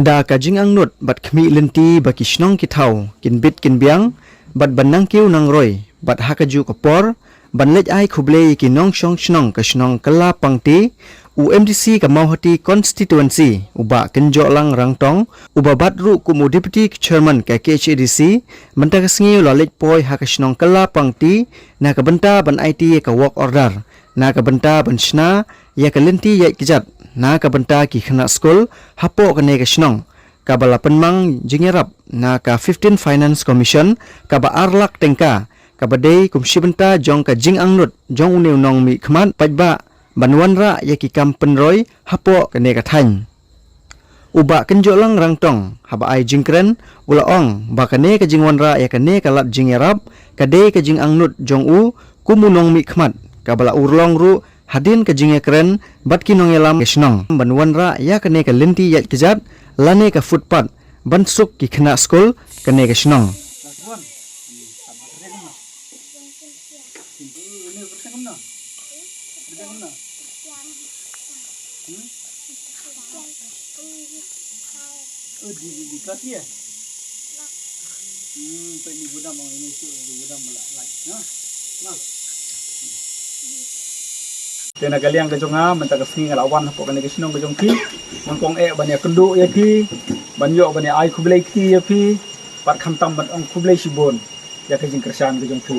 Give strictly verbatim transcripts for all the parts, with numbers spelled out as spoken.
Da ka jingangnud bad khmih lynti ba ki shnong ki thaw kin bit kin biang bad ban nang kiew nang roi bad ha kajuh ka por ban leit ai khublei ïa ki nongshong shnong ka shnong Kyllapangti, u MDC ka Mawhati Constituency, u Bah Kynjohlang Rangtong, uba bat ruh kum u Deputy Chairman ka KHADC, mynta ka sngi u la leit poi ha ka shnong Kyllapangti na ka bynta ban aiti ïa ka work order, na ka bynta ban shna ïa ka lynti ïaid kjat na ka bynta ki khynnah skul hapoh kane ka shnong, kaba la pynmang jingïarap na ka fifteen Finance Commission kaba ar lak tyngka, kaba dei kum shi bynta jong ka jingangnud jong une u nongmihkhmat paidbah ban wanrah ïa ki kam pynroi hapoh kane ka thaiñ. U Bah Kynjohlang Rangtong haba ai jingkren u la ong ba kane ka jingwanrah ïa kane ka lad jingïarap ka dei ka jingangnud jong u kum u nongmihkhmat, kaba la urlong ruh hadien ka jingïakren bad ki nongïalam ka shnong ban wanrah ïa kane ka lynti ïaid kjat lane ka footpath ban suk ki khynnah skul kane ka shnong. Te na ka liang ka jong nga mynta ka sngi nga la wan hapoh kane ka shnong ka jong phi, nyngkong eh ban ïakynduh ïa phi, ban ïoh ban ïa ai khublei kti ïa phi, bad khamtam ban ong khublei shibun ïa ka jingkyrshan ka jong phi.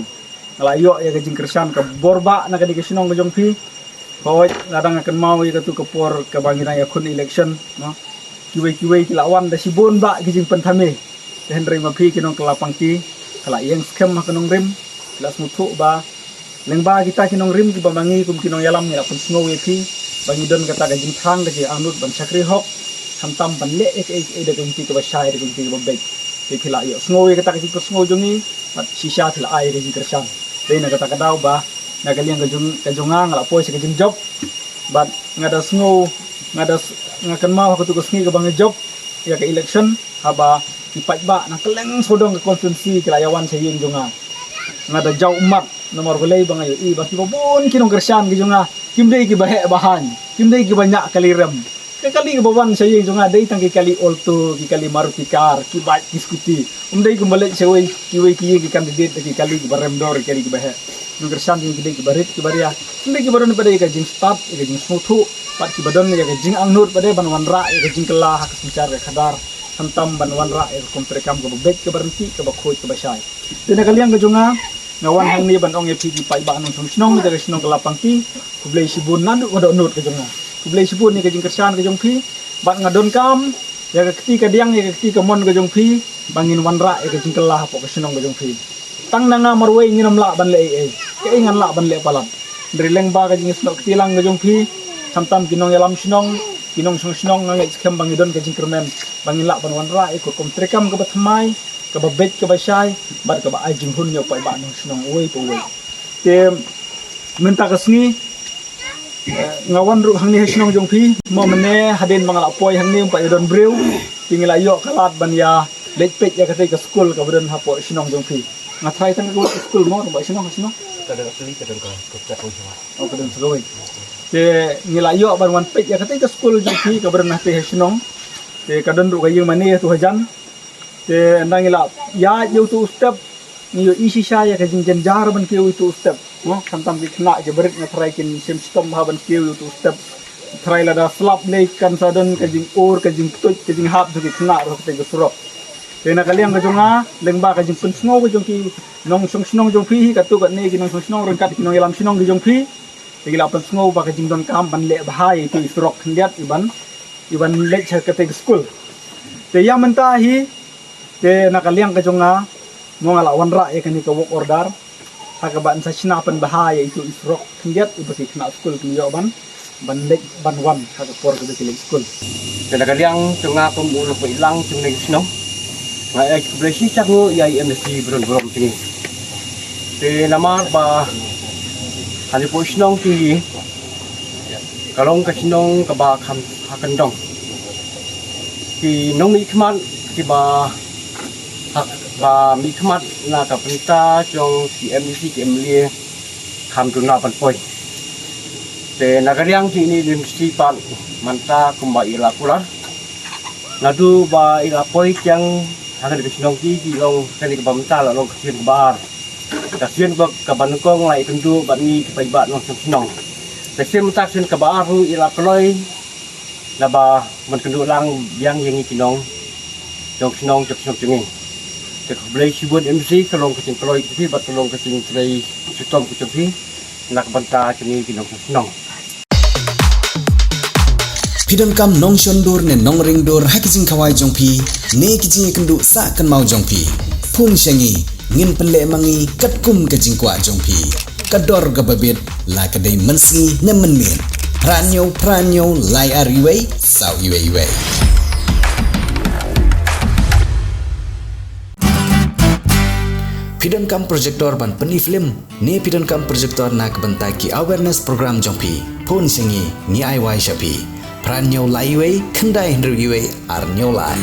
Nga la ïoh ïa ka jingkyrshan ka bor bah na kane ka shnong ka jong phi. Hooid, nga dang kynmaw ïa katu ka por kaba ngi dang ïakhun election, no. Kiwei kiwei ki la wan da shibun bah ki jingpynthame. Te hynrei ma phi ki nong Kyllapangti, ka la ïeng skhem ha ka nongrim, ki la sngewthuh ba lyngba kita ki nongrim kiba ma ngi kum ki nongïalam ngi la pynsngew ïa phi ba ngi don kata ka jingthrang ka jingangnud ban shakri hok, khamtam ban leh ïa kaei kaei da ka lynti kaba shai, da ka lynti kaba beit. Te phi la ïohsngew ïa kata ka jingpynsngew jong ngi, bad shisha phi la ai ïa ka jingkyrshan. Te na kata ka daw ba na ka liang ka jong, ka jong nga, nga la poi sha ka jingjop, bad nga da sngew, nga da s-, nga kynmaw ha katu ka sngi kaba nga jop ïa ka election, haba ki paidbah na kylleng sawdong ka constituency ki la ïawan sha ïing jong nga. Nga da jaw ummat namar balei ba nga ïohi ba kiba bun ki nongkyrshan ki jong nga kim dei kiba heh ba haiñ, kim dei kiba ñiah kali rem. Ka kali kaba wan sha ïing jong nga dei tang ki kali Alto, ki kali Maruti car, ki bike, ki scooty. Ym dei kumba leit sha wei, kiwei ki ïing ki candidate da ki kali kiba rem dor, ki kali kiba heh. Nongkyrshan jong ngi ki dei kiba rit kiba ria. Ym dei kiba don pat ïa ka jingstad, ïa ka jingsngewthuh, bad kiba don ïa ka jingangnud pat ban wanrah ïa ka jingkylla ha ka synshar ka khadar, khamtam ban wanrah ïa ka kum treikam kaba beit, kaba ryntih, kaba khuid, kaba shai. Te na ka liang ka jong nga, nga wan hangne ban ong ïa phi ki paidbah nongshong shnong jong ka shnong Kyllapangti, khublei shibun naduh ka dohnud ka jong nga. Khublei shibun ïa ka jingkyrshan ka jong phi, bad nga donkam ïa ka kti kadiang, ïa ka kti kamon ka jong phi ba ngin wanrah ïa ka jingkylla hapoh ka shnong ka jong phi. Tang na nga marwei ngin ym lah ban leh ei ei, kaei ngan lah ban leh palat. Hynrei lyngba ka jingïasnoh kti lang ka jong phi, khamtam ki nongïalam shnong, ki nongshong shnong, nga ngeit skhem ba ngi don ka jingkyrmen ba ngin lah ban wanrah ïa ka kum treikam kaba thymmai, kaba beit, kaba shai, bad kaba ai jinghun ïa u paidbah nongshong shnong uwei pa uwei. Te mynta ka sngi, eh, nga wan ruh hangne ha shnong jong phi, mo mynne hadien ba nga la poi hangne ym pat ïadon briew, te ngi la ïoh ka lad ban ïa leit peit ïa katei ka skul kaba don hapoh shnong jong phi. Nga tharai tang ka skul mo, ba shnong, shnong. Ka don asli, ka don ka, ka, ka, ka, Oh, ka don sa kawei. Te ngi la ïoh ban wan peit ïa katei ka skul jong phi kaba don hatei ha shnong. Te ka don ruh ka ïing mane ïa tu hajan. Te ynda ngi la ïaid ïa utu u step, ngi ïohi shisha ïa ka jingjynjar ban kiew ïa utu u step. Mo, khamtam ki khynnah kiba rit nga tharai kin shim shitom bha ban kiew ïa utu u step. Tharai lada slap lei kan sa don ka jingïoh, ka jingtuid, ka jinghap jong ki khynnah ruh ha katei ka surok. Te na ka liang ka jong nga, lyngba ka jingpynsngew ka jong ki nongshong shnong jong phi, hi katto katne ki nongshong shnong ryngkat ki nongïalam shnong ki jong phi. Te ki la pynsngew ba ka jingdonkam ban leh bha ïa itu i surok khyndiat iban, iban leit sha katei ka skul. Te ïa mynta hi, te na ka liang ka jong nga, mo nga la wanrah ïa kane ka work order ha kaba yn sa shna pynbha ïa itu i surok khyndiat iba ki khynnah skul kin ïoh ban, ban leit ban wan ha ka por kaba ki leit skul. Te na ka liang jong nga kum u nongpeit lang jong kane ka shnong, nga ai khublei shisha nguh ïa i MDC ba don burom jong ngi. Te namar ba hangne hapoh shnong jong ngi ka long ka shnong kaba kham ha kyndong. Ki nongmihkhmat kiba ha, ba mihkhmat na ka bynta jong ki MDC ki MLA kham duna ban poi. Te na ka liang jong ine i MDC pat mynta kumba i la kular, Naduh ba i la poi kiang ha kane ka shnong ki, ki long kane kaba mynta la long ka sien kaba ar. Ka sien ba kaba nyngkong la ïakynduh bad ngi ki paidbah nongshong shnong. Te sien mynta ka sien kaba ar ruh i la kloi, naba man kynduh lang biang ïa ngi ki nong jong shnong jong shnong jong ngi. Te khublei shibun M C, ka long ka jingkloi ka jong phi bad ka long ka jingtrei shitom ka jong phi na ka bynta jong ngi ki nongshong shnong. Phi donkam nongshon dur ne nongring dur ha ki jingkhawai jong phi ne ki jingïakynduh sah kynmaw jong phi. Phone sha ngi, ngin pynleh ma ngi katkum ka jingkwah jong phi. Ka dor kaba bit, la ka dei mynsngi ne mynmiet. Phra hynñiew phra hynñiew lai ar iwei saw iwei iwei. Phi donkam projector ban pyni film ne phi donkam projector na ka bynta ki awareness program jong phi. Phone sha ngi, ngi ai wai sha phi. Phra hynñiew lai iwei khyndai hynriew iwei ar hynñiew lai.